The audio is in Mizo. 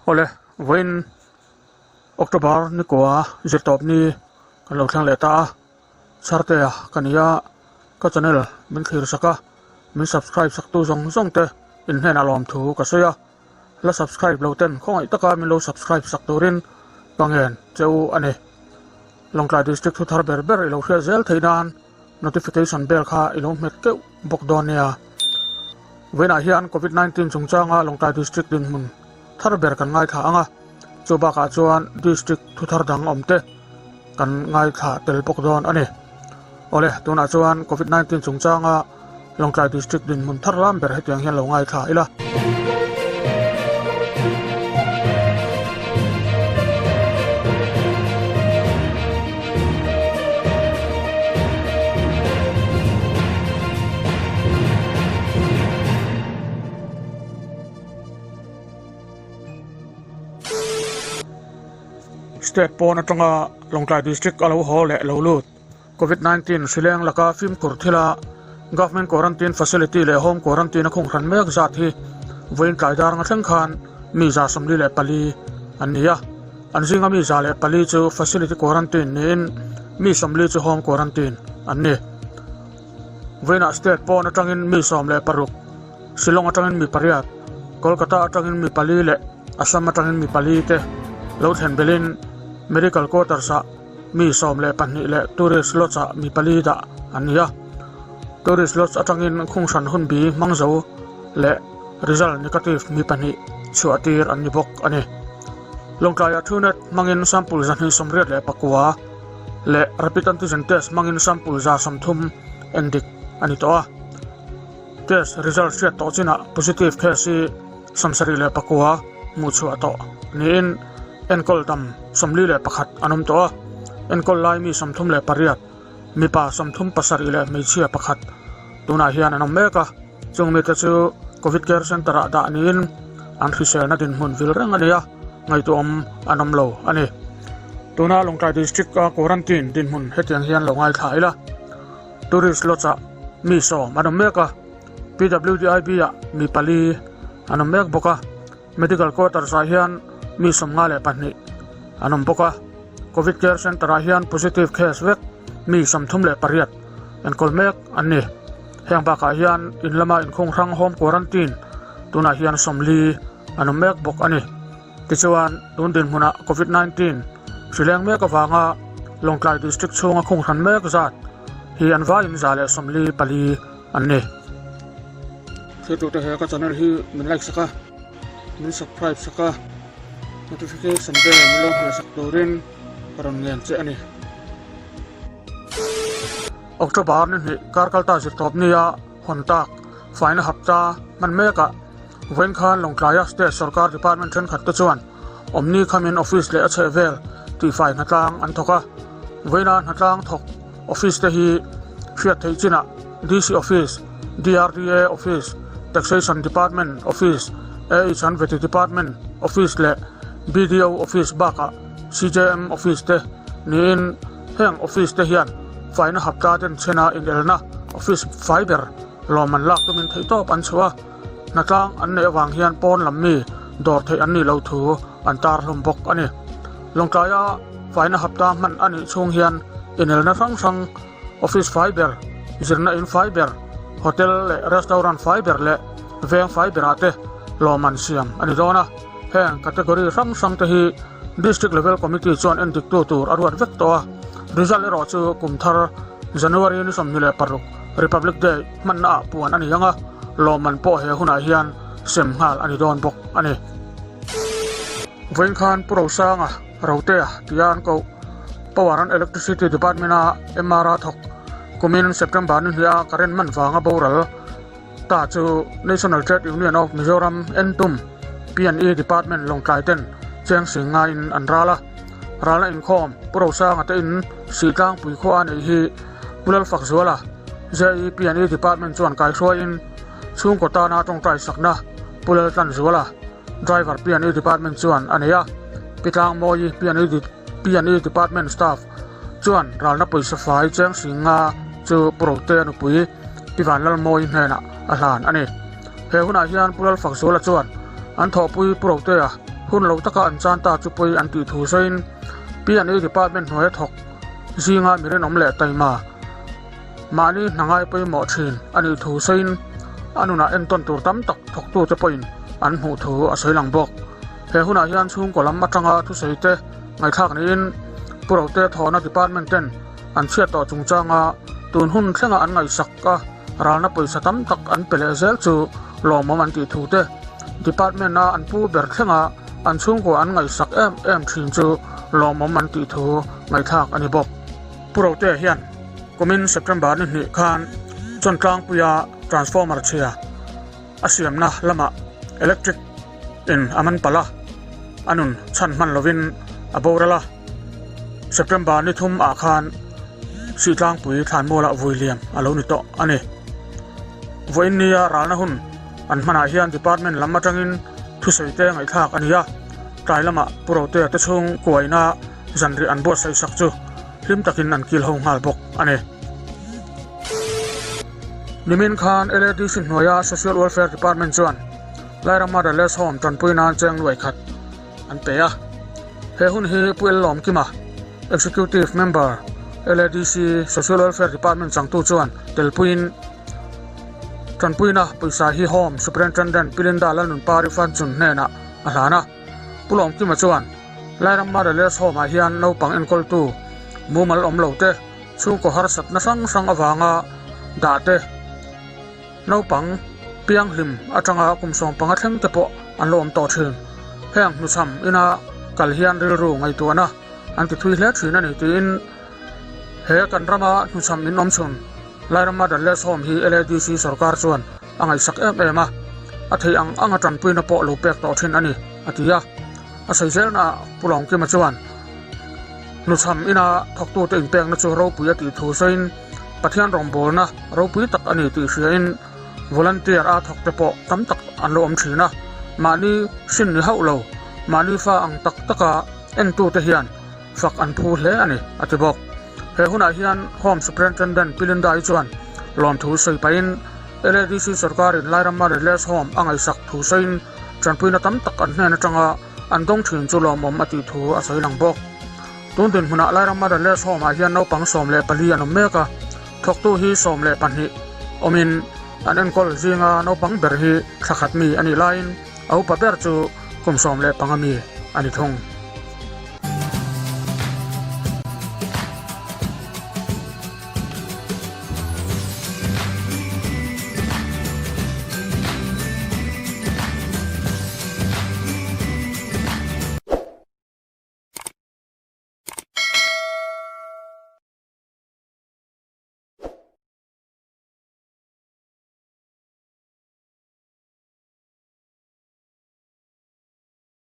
Awle, vawiin October nikua zirtawp ni kan lo thleng leh ta a, Chhartea ka ni a, ka channel min thlir sak a, min subscribe sak tu zawng zawng te in hnenah lawmthu ka sawi a, la subscribe lo ten khawngaih taka min lo subscribe sak turin ka ngen che u a ni. Lawngtlai District thu thar ber ber i lo hriat zel theih nan notification bell kha i lo hmet keuh bawk dawn nia. Vawiinah hian Covid 19 chungchanga Lawngtlai District dinhmun thar ber kan ngaithla ang a, chu bakah chuan District thu thar dang awm te kan ngaithla tel bawk dawn a ni. Awle, tunah chuan Covid 19 chungchanga Lawngtlai District dinhmun thar lam ber hetiang hian lo ngaithla ila. State pawn atanga Lawngtlai District a lo haw leh lo lut. Covid 19 hrileng laka fimkhur thila Government Quarantine Facility leh Home Quarantine a khung hran mek zat hi vawiin tlai dar nga thleng khan mi 44 an ni a. An zinga mi 104 chu Facility Quarantine niin mi 40 chu Home Quarantine an ni. Vawiinah State pawn atangin mi 16, Shillong atangin mi pariat, Kolkata atangin mi pali leh Assam atangin mi pali te lo thlen belhin Medical Quarters-ah mi 12 leh Tourist Lodge-ah mi pali dah an ni a. Tourist Lodge atangin khunghran hun bi hmang zo leh result negative mi pahnih chhuah tir an ni bawk a ni. Lawngtlaiah Truenat hmangin sample 289 leh Rapid Antigen Test hmangin sample 130 endik a ni tawh a. Test result hriat tawh chinah positive case hi 79 hmuh chhuah tawh niin enkawl dam 41 an awm tawh a, enkawl lai mi 38, mipa 37 leh hmeichhia pakhat tunah hian an awm mek a, chung mite chu Covid Care Centre ah dah niin an hriselna dinhmun vil reng a ni a, ngaihtuahawm an awm lo a ni. Tuna Lawngtlai District a quarantine dinhmun hetiang hian lo ngaithla ila. Tourist Lodge ah mi sawm an awm mek a, PWDIB ah mi pali an awm mek bawk a, Medical Quarters ah hian mi 52 an awm bawk a, Covid Care Centre ah hian positive case vek mi 38 enkawl mek an ni. Heng bakah hian in lama inkhung hrang Home Quarantine tunah hian 40 an awm mek bawk a ni. Tichuan, tun dinhmunah Covid 19 hri leng mek avanga Lawngtlai District chhunga khung hran mek zat hi an vaiin 144 an ni. Thiltute he ka channel hi min like sak a, min subscribe sak a, notification bell min lo hmuh sak turin ka rawn ngen che a ni. October ni hnih kar kalta zirtawp nia hawn tak faina hapta hman mekah Vawiin khan Lawngtlaia State Sorkar Department thenkhat te chuan awmni khamin office leh a chhehvel tihfai hnatlang an thawk a. Vawiina hnatlang thawk office te hi hriat theih chinah DC Office, DRDA Office, Taxation Department Office, AH an Vety Department Office leh BDO Office bakah CJM Office te niin heng office te hian faina hapta denchhena inelna office fai ber lawm an lak tumin theihtawp an chhuah a. Hnatlang an neih avang hian pawn lam mi dawr theih an nih loh thu an tar hlawm bawk a ni. Lawngtlaia faina hapta hman a nih chhung hian inelna hrang hrang, office fai ber, zirna in fai ber, hotel leh restaurant fai ber leh veng fai berah te lawmman siam a ni dawn a. Heng category hrang hrang te hi District Level Committee chuan endiktu tur a ruat vek tawh a, result erawh chu kum thar January ni 26 Republic Day hmanna ah puan a ni ang a, lawmman pawh he hunah hian sem nghal a ni dawn bawk a ni. Vawiin khan Pu Rosanga, Rotea tia an koh Power and Electricity Department a MR a thawk kumin September ni hnih a current man vanga boral ta chu National Trade Union of Mizoram Entum P&E Department Lawngtlai ten cheng sing ngaiin an ral a. Ralna inkhawm Pu Rosanga te in Sihtlangpui khua a neih hi Pu Lalfakzuala, JE P&E Department chuan kaihruaiin chhungkaw tana tawngtai sakna Pu Laltlanzuala, Driver P&E Department chuan a nei a. Pi Tlangmawi P&E Department staff chuan ralna pawisa fai cheng sing nga chu Pu Rotea nupui Pi Vanlalmawi hnenah a hlan a ni. He hunah hian Pu Lalfakzuala chuan an thawhpui Pu Rotea. Hun lo taka an chan ta chu pawi an tih thu sawiin P&A Department hnuaia thawk zinga mi rinawm leh taima mahni hna ngai pawimawh thin a nih thu sawiin a nunah entawn tur tam tak thawktute pawhin an hmuh thu a sawi lang bawk. He hunah hian chhungkaw lam atanga thusawi te ngaihthlak niin Pu Rote thawhna department ten an chhiat tawh chungchanga tun hun thlenga an ngaihsak a ralna pawisa tam tak an pe leh zel chu lawmawm an tih thu te department a an pu ber thlenga an chhungkua an ngaihsak em em thin chu lawmawm an tih thu ngaihthlak a ni bawk. Pu Rote hian kumin September ni hnih khan Chawntlangpuia transformer chhia a siamna lamah electric in a man palh a, a nun chhan hman lovin a boral a. September ni thum ah khan Sihtlangpui thlanmualah vui liam a lo ni tawh a ni. Vawiin nia ralna hun an hmanah hian department lam atangin thusawi te ngaihthlak a ni a, tlai lamah Pu Rotea te chhung kuaina zanriah an buatsaih sak chu hlim takin an kil ho nghal bawk a ni. Nimin khan LADC hnuaia Social Welfare Department chuan Lairama Motherless Home tanpui nan cheng nuai khat an pe a. He hun hi Pu El Lawmkima, Executive Member, LADC Social Welfare Department changtu chuan telpuiin tanpuina pawisa hi Home Superintendent Pi Linda Lalnunpari Fanchun hnenah a hlan a. Pu Lawmkima chuan Lairam Motherless Home-ah hian naupang enkawltu mumal awm lo te, chhungkaw harsatna hrang hrang avanga dah te, Naupang pianghlim atanga kum 15 thleng te pawh an lo awm tawh thin. Heng hnuchham ina kal hian rilru ngaihtuahna an ti thui hle thin a ni tiin he kan rama hnuchham in awm chhun Lairama Dalles Home hi LADC sorkar chuan a ngaihsak em em a, a theih ang anga tanpuina pawh lo pek tawh thin a ni, a ti a. A sawi zelnaah Pu Lawngkima chuan hnuchham ina thawktute inpekna chu ropui a tih thu sawiin, Pathian rawngbawlna ropui tak a ni tih hriain volunteer a thawk te pawh tam tak an lo awm thin a, mahni hrin ni hauh lo, mahni fa ang tak taka entute hian fak an phu hle a ni, a ti bawk. He hunah hian Home Superintendent Pi Linda-i chuan lawmthu sawi pahin LADC sorkarin Lairama Relax Home a ngaihsak thu sawiin tanpuina tam tak an hnen atanga an dawng thin chu lawmawm a tih thu a sawi lang bawk. Tun dinhmunah Lairama Ralles Home-ah hian naupang 14 an awm mek a, thawktu hi 12 awmin an enkawl zinga naupang ber hi thla khat mi a nih laiin a upa ber chu kum 15 mi a ni thung.